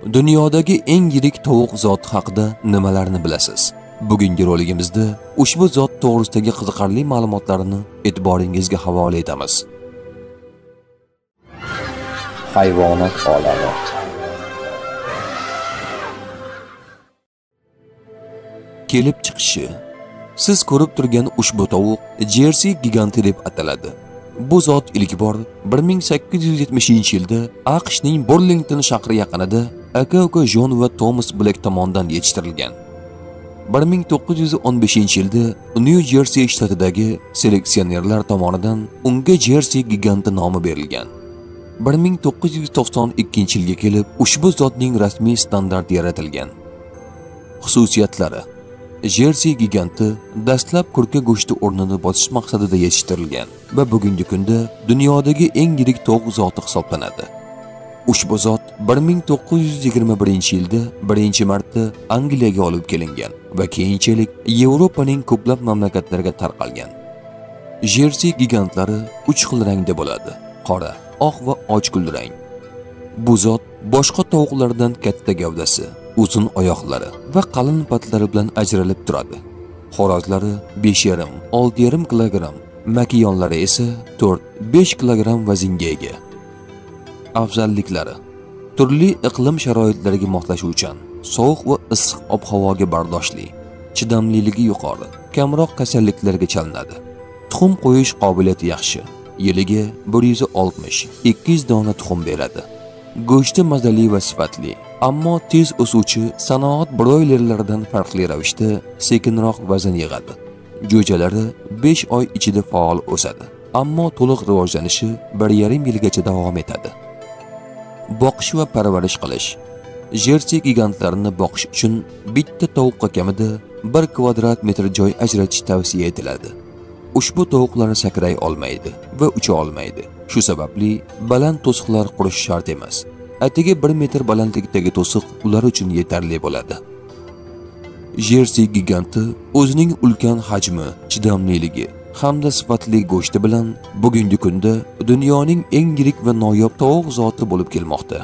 Dunyodagi eng yirik tovuq zoti haqida nimalarni bilasiz? Bugungi roligimizda ushbu zot to'g'risidagi qiziqarli ma'lumotlarni e'tiboringizga havola etamiz. Hayvonot olami. Kelib chiqishi. Siz ko'rib turgan ushbu tovuq Jersey giganti deb ataladi. Bu zot ilk bor 1870-yilda AQShning Burlington shahri yaqinida aka-uka Jon va Thomas Black tomonidan yetishtirilgan. 1915-yilda New Jersey shtatidagi seleksionerlar tomonidan unga Jersey giganti nomi berilgan. 1992-yilga kelib ushbu zotning rasmiy standarti yaratilgan. Xususiyatlari: Jersey giganti dastlab kurka go'shti o'rnini bosish maqsadida yetishtirilgan va bugungi kunda dunyodagi eng yirik tovuq zoti hisoblanadi. Ushbu zot 1921-yilda birinchi marta Angliyaga olib kelingan va keyinchalik Yevropaning ko'plab mamlakatlariga tarqalgan. Jersey gigantlari 3 xil rangda bo'ladi: qora, oq va ochgul rang. Bu zot boshqa tovuqlardan katta gavdasi, uzun oyoqlari va qalin patlari bilan ajralib turadi. Xo'rozlari 5,5-6,5 kilogramm, makiyonlari esa 4-5 kilogramm vaznga ega. Afzalliklari: turli iqlim sharoitlariga moslashuvchan, sovuq va issiq ob-havoga bardoshli, chidamliligi yuqori, kamroq kasalliklarga chalinadi. Tuxum qo'yish qobiliyati yaxshi, yiliga 160-200 dona tuxum beradi. Go'shti mazali va sifatli, ammo tez o'suvchi sanoat broylerlaridan farqli ravishda sekinroq vazn yig'adi. Jo'jalari 5 oy ichida faol o'sadi, ammo to'liq rivojlanishi 1,5 yilgacha davom etadi. Boqish va parvarish qilish. Jersey gigantlarini boqish uchun bitta tovuqqa kamida 1 kvadrat metr joy ajratish tavsiya etiladi. Ushbu tovuqlar sakray olmaydi va ucha olmaydi. Shu sababli baland to'siqlar qurish shart emas. Atigi 1 metr balandlikdagi to'siq ular uchun yetarli bo'ladi. Jersey giganti o'zining ulkan hajmi, chidamliligi hamda sifatli go'shti bilan bugungi kunda dunyoning eng yirik va noyob tovuq zoti bo'lib kelmoqda.